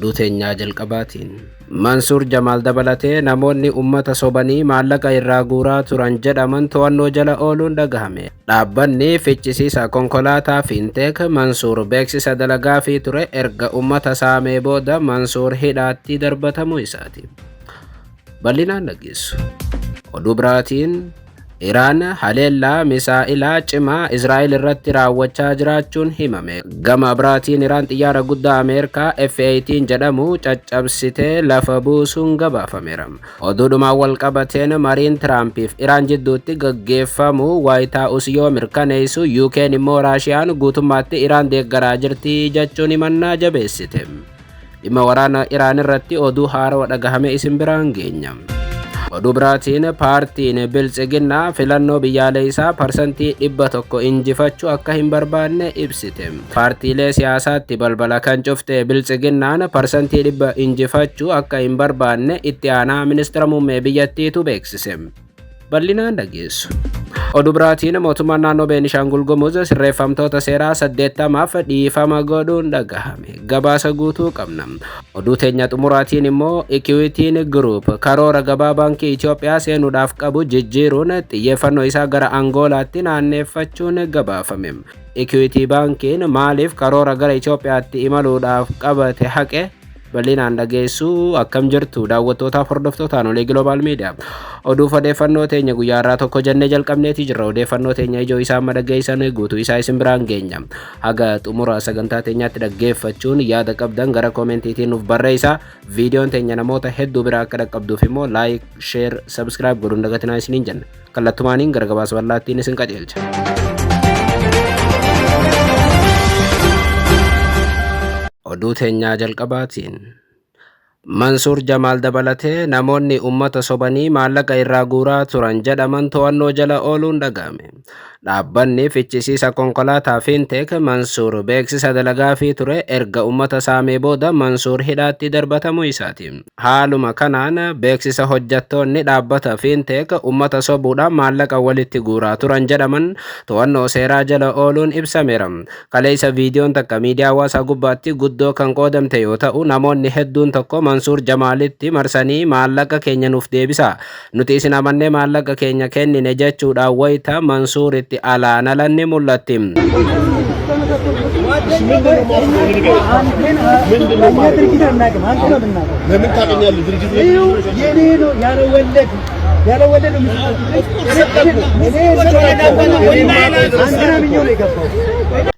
Oduu teenyaa jalqabaatiin. Mansuur Jamaal dabalatee namoonni ummata sobanii maallaqa irraa guuraa turan jedhaman to'annoo jala ooluun dhagahame. Dhaabbanni fichisiisa konkolaataa Finteek Mansuur beeksisa dalagaafii ture erga ummata saamee booda Mansuur hidhaatti darbatamuu isaati. Bal'inaan dhageessu. Oduu biraatiin Iraan haleellaa misaa'ilaa cimaa Israa'el irratti raawwachaa jiraachuun himame. Gama biraatiin Iraan xiyyaara guddaa Ameerikaa F-18 jedhamu caccabsitee lafa buusuun gabaafameera. Oduudhumaan wal qabateen mariin Tiraampiif Iraan jidduutti gaggeeffamu Waayit Haawus yoo mirkaneessu, UK'n immoo Raashiyaan guutummaatti Iraan deeggaraa jirti jechuun himannaa jabeessite. Dhimma waraana Iraan irratti oduu haarawa dhagahame isin biraan geenya. Oduu biraatiin paartiin Biltsiginnaa filannoo biyyaalessaa 100% injifachuu akka hin barbaanne ibsite. Paartiilee siyaasaatti balbala kan cufte Biltsiginnaan 100% injifachuu akka hin barbaanne itti aanaa ministeera muummee biyyattiitu beeksise. Bal'inaan dhageessu. Oduu biraatiin mootummaan naannoo Beenishaangul Gumuz sirreeffamtoota seeraa 80f dhiifama godhuun dhagahame. Gabaasa guutuu qabna. Oduu teenya xumuraatiin immoo Ikiwitiin Group karoora gabaa baankii Itoophiyaa seenuudhaaf qabu jijjiiruun xiyyeeffannoo isaa gara Angoolaatti naanneeffachuun gabaafame. Ikiwitii baankiin maaliif karoora gara Itoophiyaatti imaluudhaaf qabate haqe? Bal'inaan dhageessuu. Akkam jirtu daawwattootaaf hordoftootaan Olee Global Media? Oduuf odeeffannoo teenya guyyaa irraa tokko jennee jalqabneeti jirra. Odeeffannoo teenya ijoo isaa amma dhageessan guutuu isaa isin biraan geenya. Haga xumura sagantaa teenyaatti dhaggeeffachuun yaada qabdan gara koomentiitiin nuuf barreessaa. Viidiyoon teenya namoota hedduu biraa akka dhaqqabduuf immoo like, share, subscribe godhuun dagatinaa isiniin jenna. Kallattumaaniin gara gabaasa bal'aattiin isin qajeelcha. Oduu teenyaa jalqabaatiin. Mansuur Jamaal dabalatee namoonni ummata sobanii maallaqa irraa guuraa turan jedhaman to'annoo jala ooluun dhaga'ame. Dhaabbanni fichisiisa konkolaataa Finteek Mansuur beeksisa dalagaafii ture erga ummata saamee booda Mansuur hidhaatti darbatamuu isaati. Haaluma kanaan beeksisa hojjattoonni dhaabbata Finteek ummata sobuudhaan maallaqa walitti guuraa turan jedhaman to'annoo seeraa jala ooluun ibsameera. Kaleessa viidiyoon takka miidiyaa hawaasaa gubbaatti guddoo kan qoodamte yoo ta'u, namoonni hedduun tokko Mansuur Jamaalitti marsanii maallaqa keenya nuuf deebisaa, nuti isin amannee maallaqa keenya kennine jechuudhaan wayita Mansuuritti alaanalan ni mul'atti.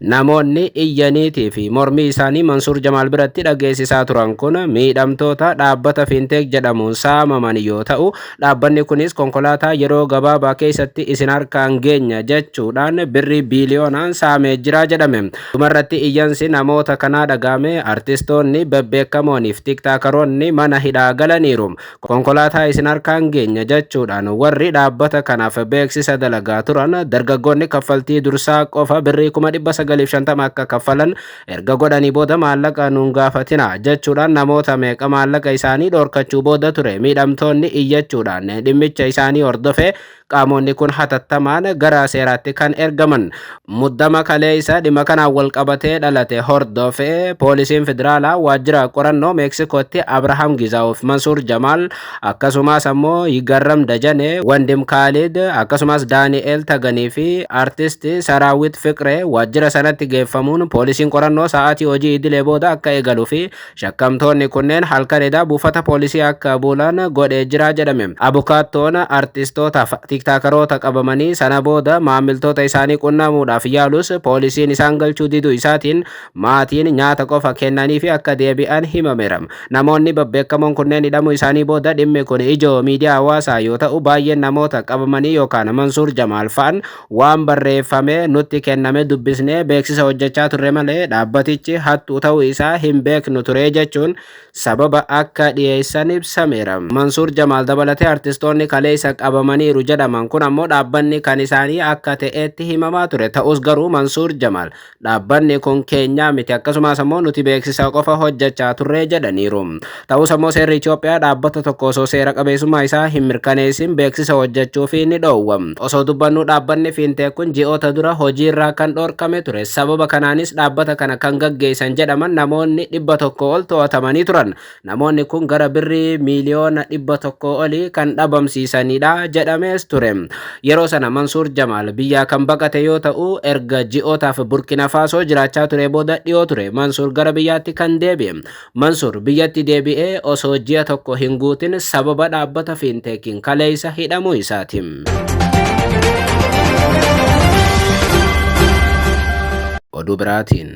Namoonni iyyaniitii fi mormii isaanii Mansuur Jamaal biratti dhageessisaa turan kun miidhamtoota dhaabbata Finteek jedhamuun saamaman yoo ta'u, dhaabbanni kunis konkolaataa yeroo gabaabaa keessatti isin harkaan geenya jechuudhaan birrii biiliyoonaan saamee jira jedhame. Dhumarratti iyyansi namoota kanaa dhaga'ame artistoonni bebbeekamooniif tiktakaroonni mana hidhaa galaniiru. Konkolaataa isin harkaan geenya jechuudhaan warri dhaabbata kanaaf beeksisa dalagaa turan dargaggoonni kaffaltii dursaa qofa birrii 950,000 akka kaffalan erga godhanii booda maallaqa nuun gaafatina jechuudhaan namoota meeqa maallaqa isaanii dhorkachuu booda ture miidhamtoonni iyyachuudhaan dhimmicha isaanii hordofee qaamonni kun hatattamaan gara seeraatti kan ergaman. Muddama kaleessa dhimma kanaan wal qabatee dhalate hordofee poolisiin federaalaa waajjira qorannoo Meeksikootti Abrahaam Gizaawuf, Mansuur Jamaal, akkasumas ammoo Yigarram Dajane, Wandim Kaalid, akkasumas Daani'eel Tagaanii fi artisti Saraawit Fiqree waajjira sanatti geeffamuun poolisiin qorannoo sa'aatii hojii idilee booda akka eegaluu fi shakkamtoonni kunneen halkan edaa buufata poolisii akka bulan godhee jira jedhame. Abukaattoon artistootaaf tiktaakaroota qabamanii sana booda maamiltoota isaanii qunnamuudhaaf yaalus poolisiin isaan galchuu diduu isaatiin maatiin nyaata qofa kennanii fi akka deebi'an himameera. Namoonni babbeekamoon kunneen hidhamuu isaanii booda dhimmi kun ijoo miidiyaa hawaasaa yoo ta'u, baay'een namoota qabamanii yookaan Mansuur Jamaal fa'an waan barreeffame nutti kenname dubbisnee beeksisa hojjechaa turre malee dhaabbatichi hattuu ta'uu isaa hin beeknu ture jechuun sababa akka dhiyeessan ibsameera. Mansuur Jamaal dabalatee artistoonni kaleessa qabamaniiru jedhaman kun ammoo dhaabbanni kan isaanii akka ta'etti himamaa ture. Ta'us garuu Mansuur Jamaal dhaabbanni kun keenyaa miti, akkasumas ammoo nuti beeksisa qofa hojjechaa turre jedhaniiru. Ta'us ammoo seerri Itoophiyaa dhaabbata tokko osoo seera qabeessummaa isaa hin mirkaneessin beeksisa hojjechuuf ni dhoowwa. Osoo dubbannu dhaabbanni Finteek kun ji'oota dura hojiirraa kan dhorkame ture. ture. Sababa kanaanis dhaabbata kana kan gaggeessan jedhaman namoonni 100 ol to'atamanii turan. Namoonni kun gara birrii miiliyoona 100 olii kan dhabamsiisanidha jedhamees ture. Yeroo sana Mansuur Jamaal biyyaa kan baqate yoo ta'u, erga ji'ootaaf Burkina Faasoo jiraachaa ture booda dhiyoo ture Mansuur gara biyyaatti kan deebi'e. Mansuur biyyatti deebi'ee osoo ji'a tokko hin guutin sababa dhaabbata Finteekiin kaleessa hidhamuu isaati. Oduu biraatiin,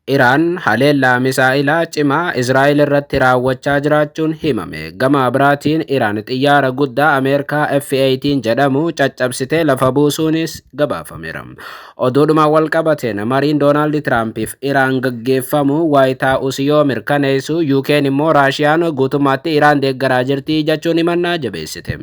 Iraan haleellaa misaa'ilaa cimaa Israa'el irratti raawwachaa jiraachuun himame. Gama biraatiin Iraan xiyyaara guddaa Ameerikaa F-18 jedhamu caccabsitee lafa buusuunis gabaafameera. Oduudhuma wal qabateen, mariin Doonaald Tiraampiif Iraan gaggeeffamu Waayit Haawus yoo mirkaneessu, UK'n immoo Raashiyaan guutummaatti Iraan deeggaraa jirti jechuun himannaa jabeessite.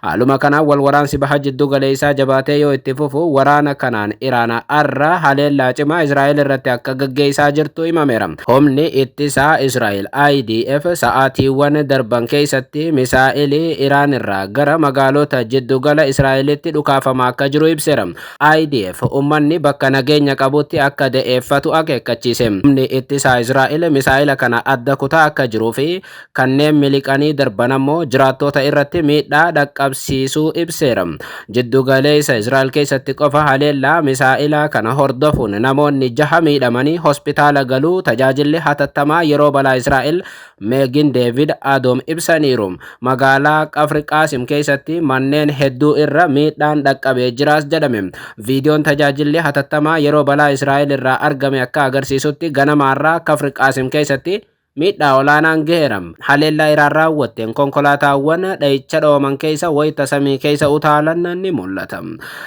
Haaluma kanaan wal waraansi baha jiddu galeessaa jabaatee yoo itti fufu, waraana kanaan Iraan har'a haleellaa cimaa Israa'el irratti akka gaggeessaa jirtu himameera. Humni ittisaa Israa'el IDF sa'aatiiwwan darban keessatti misaa'ilii Iraan irraa gara magaalota jiddugala Israa'elitti dhukaafamaa akka jiru ibseera. IDF uummanni bakka nageenya qabutti akka da'eeffatu akeekkachiise. Humni ittisaa Israa'el misaa'ila kana adda kutaa akka jiruu fi kanneen miliqanii darban ammoo jiraattota irratti miidhaa dhaqqabsiisuu ibseera. Jiddugaleessa Israa'el keessatti qofa haleellaa misaa'ilaa kana hordofuun namoonni 6 miidhamanii hospitaala galuu tajaajilli hatattamaa yeroo balaa Israa'el Meegin Deevid Adoom ibsaniiru. Magaalaa Qafri Qaasim keessatti manneen hedduu irra miidhaan dhaqqabee jiraas jedhame. Viidiyoon tajaajilli hatattamaa yeroo balaa Israa'el irraa argame akka agarsiisutti, ganamaarraa Kafri Qaasim keessatti miidhaa olaanaan gaheera. Haleellaa Iraan raawwatteen konkolaataawwan dhahicha dhooman keessa wayita samii keessa utaalan ni mul'ata.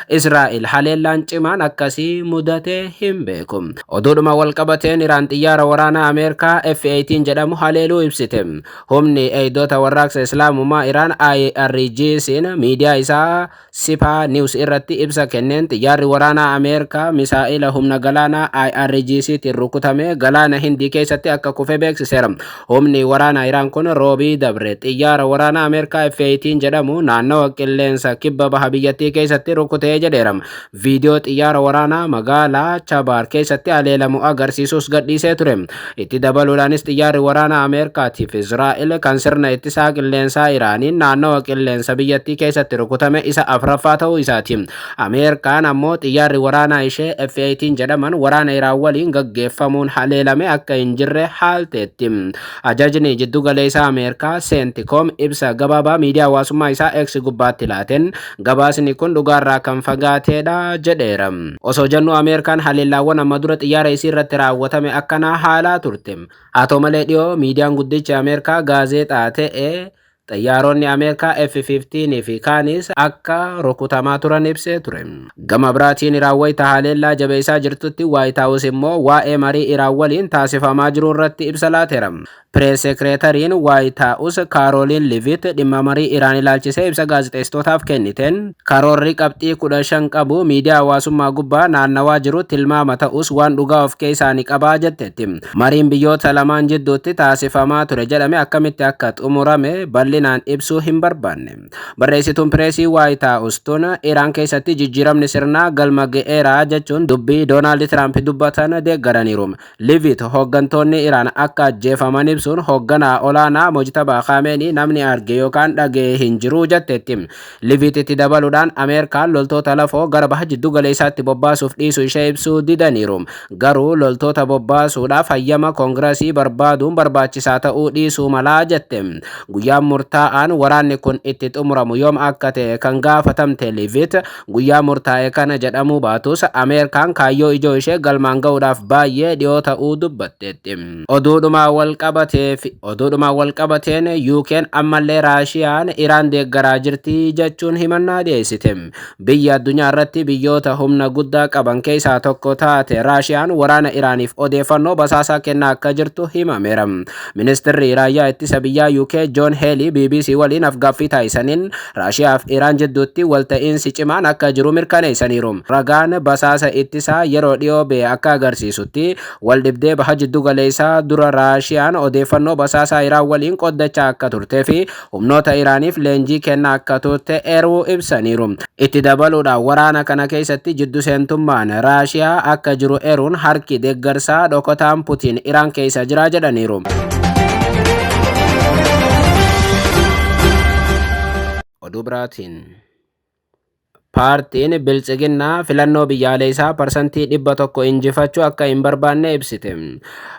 Israa'el haleellaan cimaan akkasii mudatee hin beeku. Oduudhuma wal qabateen, Iraan xiyyaara waraanaa Ameerikaa F-18 jedhamu haleeluu ibsite. Humni eegdota warraaqsa Islaamummaa Iraan IRGC'n miidiyaa isaa Sipaa News irratti ibsa kenneen, xiyyaarri waraanaa Ameerikaa misaa'ila humna galaanaa IRGCtiin rukutame galaana Hindii keessatti akka kufe beeksiseera. Humni waraanaa Iraan kun roobii dabre xiyyaara waraanaa Ameerikaa F-18 jedhamu naannawa qilleensa kibba baha biyyattii keessatti rukutee jedheera. Viidiyoo xiyyaara waraanaa magaalaa Chabaar keessatti haleelamu agarsiisus gadhiisee ture. Itti dabaluudhaanis, xiyyaarri waraanaa Ameerikaatiif Israa'el kan sirna ittisaa qilleensaa Iraaniin naannawa qilleensa biyyattii keessatti rukutame isa afraffaa ta'uu isaati. Ameerikaan ammoo xiyyaarri waraanaa ishee F-18 jedhaman waraana Iraan waliin gaggeeffamuun haleelame akka hin jirre haalteetti. Ajajni jiddu galeessaa Ameerikaa CENTCOM ibsa gabaabaa miidiyaa hawaasummaa isaa X gubbaatti laateen, gabaasni kun dhugaarraa kan fagaateedha jedheera. Osoo jennu, Ameerikaan haleellaawwan amma dura xiyyaara isii irratti raawwatame akkanaa haalaa turte. Haa ta'u malee, dhiyoo miidiyaan guddichi Ameerikaa gaazexaa ta'e xiyyaaronni Ameerikaa F-15 fi kaanis akka rukutamaa turan ibsee ture. Gama biraatiin, Iraan wayita haleellaa jabeessaa jirtutti, Waayit Haawus immoo waa'ee marii Iraan waliin taasifamaa jiru irratti ibsa laateera. Press Secretariin Waayit Haawus Kaarooliin Livit dhimma marii Iraan ilaalchisee ibsa gaazexeessitootaaf kenniteen, karoorri qabxii 15 qabu miidiyaa hawaasummaa gubbaa naannawaa jiru tilmaama ta'us waan dhugaa of keessaa ni qabaa jetteetti. Mariin biyyoota lamaan jidduutti taasifamaa ture jedhame akkamitti akka xumurame bal'inaan ibsuu hin barbaanne. Barreessituun pireesii Waayit Haawus tun Iraan keessatti jijjiiramni sirnaa galma ga'eera jechuun dubbii Doonaald Tiraamp dubbatan deeggaraniiru. Livit hooggantoonni Iraan akka ajjeefaman ibsuun, hoogganaa olaanaa Mojtabaa Kaameenii namni arge yookaan dhaga'e hin jiru jetteetti. Livit itti dabaluudhaan Ameerikaan loltoota lafoo gara baha jiddu galeessaatti bobbaasuuf dhiisuu ishee ibsuu didaniiru. Garuu loltoota bobbaasuudhaaf hayyama koongirasii barbaaduun barbaachisaa ta'uu dhiisuu malaa jette. Guyyaan murtaa'aan waraanni kun itti xumuramu yoom akka ta'e kan gaafatamte Livit, guyyaa murtaa'e kana jedhamuu baatus Ameerikaan kaayyoo ijoo ishee galmaan ga'uudhaaf baay'ee dhiyoo ta'uu dubbatteetti. Oduudhumaan wal qabateen, UK'n ammallee Raashiyaan Iraan deeggaraa jirti jechuun himannaa dhiyeessite. Biyya addunyaa irratti biyyoota humna guddaa qaban keessaa tokko taate Raashiyaan waraana Iraaniif odeeffannoo basaasaa kennaa akka jirtu himameera. Ministeerri raayyaa ittisa biyyaa UK John Healey BBC waliin afgaaffii taasisaniin Raashiyaa fi Iraan jidduutti walta'iinsi cimaan akka jiru mirkaneessaniiru. Ragaan basaasa ittisaa yeroo dhiyoo ba'e akka agarsiisutti, waldhibdee baha jiddu galeessaa dura Raashiyaan odeeffannoo basaasaa Iraan waliin qooddachaa akka turtee fi humnoota Iraaniif leenjii kennaa akka turte eeruu ibsaniiru. Itti dabaluudhaan, waraana kana keessatti jiddu seentummaan Raashiyaa akka jiru eeruun, harki deeggarsaa dhokataan Putiin Iraan keessa jira jedhaniiru. Oduu biraatiin, paartiin Biltsiginnaa filannoo biyyaalessaa 100% injifachuu akka hin barbaanne ibsite.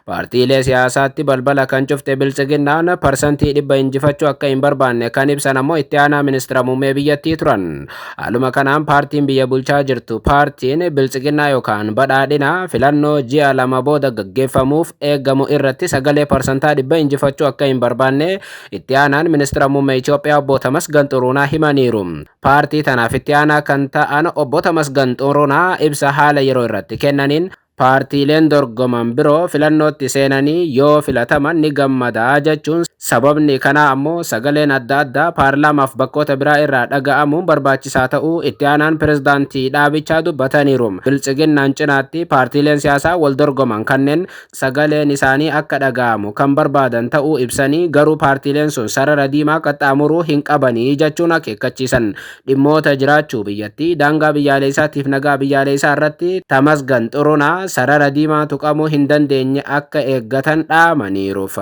Paartiilee siyaasaatti balbala kan cufte Biltsiginnaan 100% injifachuu akka hin barbaanne kan ibsan ammoo itti aanaa ministeera muummee biyyattii turan. Haaluma kanaan, paartiin biyya bulchaa jirtu, paartiin Biltsiginnaa yookaan Badhaadhinaa, filannoo ji'a 2 booda gaggeeffamuuf eegamu irratti sagalee 100% injifachuu akka hin barbaanne itti aanaan ministeera muummee Itoophiyaa obbo Tamasgan Xuruunaa himaniiru. Paartii tanaaf itti aanaa kan ta'an obbo Tamasgan Xuruunaa ibsa haala yeroo irratti kennaniin, paartiileen dorgoman biroo filannootti seenanii yoo filataman ni gammadaa jechuun, sababni kanaa ammoo sagaleen adda addaa paarlaamaaf bakkoota biraa irraa dhaga'amuun barbaachisaa ta'uu itti aanaan pirezidaantii dhaabichaa dubbataniiru. Biltsiginnaan cinaatti paartiileen siyaasaa wal dorgoman kanneen sagaleen isaanii akka dhaga'amu kan barbaadan ta'uu ibsanii, garuu paartiileen sun sarara diimaa qaxxaamuruu hin qabanii jechuun akeekkachiisan. Dhimmoota jiraachuu biyyattii, daangaa biyyaalessaatiif nagaa biyyaalessaa irratti Tamasgan Xurunaa sarara diimaa tuqamuu hin dandeenye akka eeggatan dhaamaniiruuf.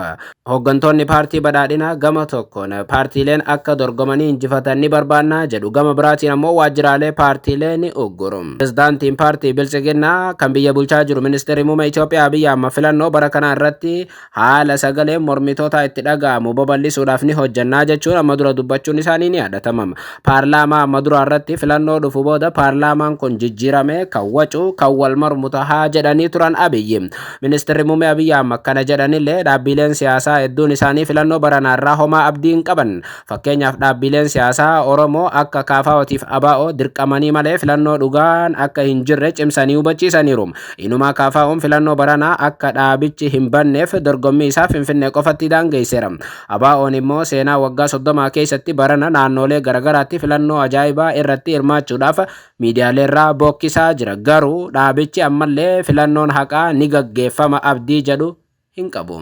Hooggantoonni paartii Badhaadhinaa gama tokkoon paartiileen akka dorgomanii injifatan ni barbaannaa jedhu, gama biraatiin ammoo waajjiraalee paartiilee ni ugguru. Pirezidaantiin paartii Biltsiginnaa kan biyya bulchaa jiru, ministeerri muummee Itoophiyaa Abiyyi Ahmad, filannoo bara kanaa irratti haala sagaleen mormitootaa itti dhaga'amu babal'isuudhaaf ni hojjannaa jechuun amma dura dubbachuun isaanii ni yaadatama. Paarlaamaa amma duraa irratti filannoo dhufu booda paarlaamaan kun jijjiirame kan wacu, kan wal mormu tahaa jedhanii turan Abiyyi. Ministeerri muummee Abiyyi Ahmad kana jedhanillee, dhaabbileen siyaasaa hedduun isaanii filannoo baranaarraa homaa abdii hin qaban. Fakkeenyaaf, dhaabbileen siyaasaa Oromoo akka KFOtiif ABO dirqamanii malee filannoo dhugaan akka hin jirre cimsanii hubachiisaniiru. Inumaa KFO'n filannoo baranaa akka dhaabichi hin banneef dorgommii isaa Finfinnee qofatti daangeesseera. ABO'n immoo seenaa waggaa 30 keessatti barana naannolee garaagaraatti filannoo ajaa'ibaa irratti hirmaachuudhaaf miidiyaaleerraa bookkisaa jira. Garuu dhaabichi ammallee filannoon haqaa ni gaggeeffama abdii jedhu hin qabu.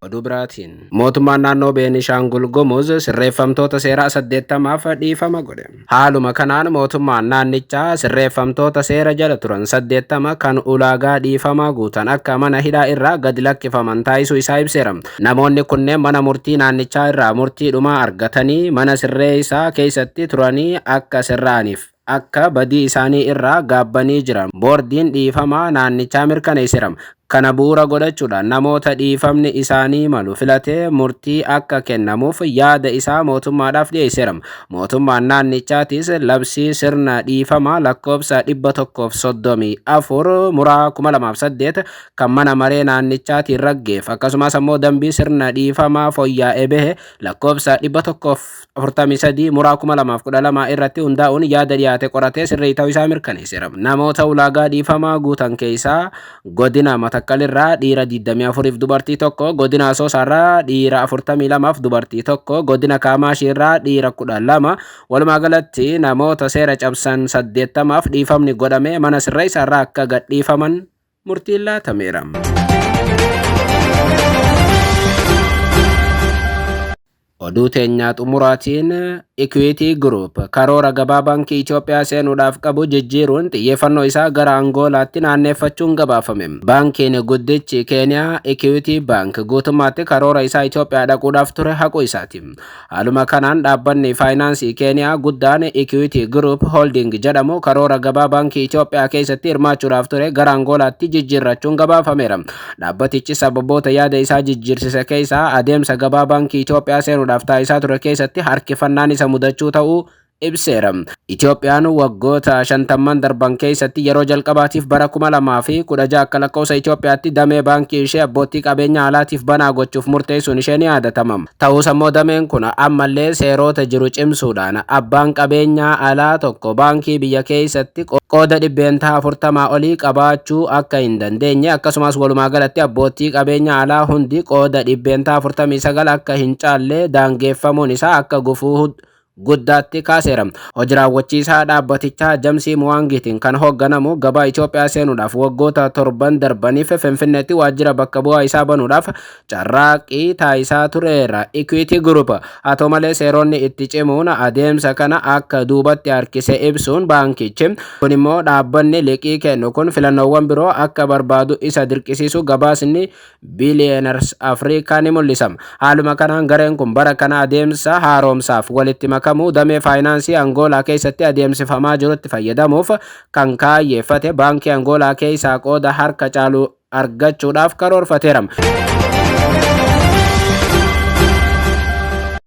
Oduu biraatiin, mootummaan naannoo Beenishaangul Gumuz sirreeffamtoota seeraa 80f dhiifama godhe. Haaluma kanaan, mootummaan naannichaa sirreeffamtoota seera jala turan 80 kan ulaagaa dhiifamaa guutan akka mana hidhaa irraa gadi lakkifaman taasisuu isaa ibseera. Namoonni kunneen mana murtii naannichaa irraa murtii dhumaa argatanii mana sirreessaa keessatti turanii akka sirraa'aniif akka badii isaanii irraa gaabbanii jiran boordiin dhiifamaa naannichaa mirkaneesseera. Kana bu'uura godhachuudhaan namoota dhiifamni isaanii malu filatee murtii akka kennamuuf yaada isaa mootummaadhaaf dhiyeesseera. Mootummaan naannichaatis labsii sirna dhiifamaa lakkoofsa 134/2008 kan mana maree naannichaatiin raggeef, akkasumas ammoo dambii sirna dhiifamaa fooyya'ee bahe lakkoofsa 143/2012 irratti hundaa'uun yaada dhiyaate qoratee sirrii ta'uu isaa mirkaneesseera. Namoota ulaagaa dhiifamaa guutan keessaa godina Matakkalirraa dhiira 24f dubartii tokko, godina Asoosaarraa dhiira 42f dubartii tokko, godina Kaamaashiirraa dhiira 12, walumaa galatti namoota seera cabsan 80f dhiifamni godhamee mana sirreessaarraa akka gadhiifaman murtiin laatameera. Oduu teenyaa xumuraatiin, Equity Group karoora gabaa baankii Itoophiyaa seenuudhaaf qabu jijjiiruun xiyyeeffannoo isaa gara Angoolaatti naanneeffachuun gabaafame. Baankiin guddichi Keeniyaa Equity Bank guutummaatti karoora isaa Itoophiyaa dhaquudhaaf ture haquu isaati. Haaluma kanaan, dhaabbanni faayinaansii Keeniyaa guddaan Equity Group Holding jedhamu karoora gabaa baankii Itoophiyaa keessatti hirmaachuudhaaf ture gara Angoolaatti jijjiirrachuun gabaafameera. Dhaabbatichi sababoota yaada isaa jijjiirsise keessaa adeemsa gabaa baankii Itoophiyaa seenuudhaaf taasisaa ture keessatti harkifannaan isa mudachuu ta'uu Ibseera. Itoophiyaan waggoota 50n darban keessatti yeroo jalqabaatiif bara 2016 akka lakkoofsa Itoophiyaatti damee baankii ishee abbootii qabeenya alaatiif banaa gochuuf murteessuun ishee ni yaadatama. Ta'us ammoo dameen kun ammallee seerota jiru cimsuudhaan abbaan qabeenyaa alaa tokko baankii biyya keessatti qooda 40% olii qabaachuu akka hin dandeenye, akkasumas walumaa galatti abbootii qabeenya alaa hundi qooda 49% akka hin caalle daangeffamuun isaa akka gufuu guddaatti kaaseera. Hojii raawwachiisaa dhaabbatichaa Jamsii Muwaangiitiin kan hoogganamu gabaa Itoophiyaa seenuudhaaf waggoota 7n darbaniif Finfinneetti waajjira bakka bu'aa isaa banuudhaaf carraaqqii taasisaa tureera. Equity Group, haa ta'u malee, seeronni itti cimuun adeemsa kana akka duubatti harkise ibsuun, baankichi kun immoo dhaabbanni liqii kennu kun filannoowwan biroo akka barbaadu isa dirqisiisu gabaasni Billionaires Afrikaa ni mul'isa. Haaluma kanaan gareen kun bara kana adeemsa haaromsaaf walitti makamuu damee faayinaansii Angoolaa keessatti adeemsifamaa jirutti fayyadamuuf kan kaayyeeffate baankii Angoolaa keessaa qooda harka caalu argachuudhaaf karoorfateera.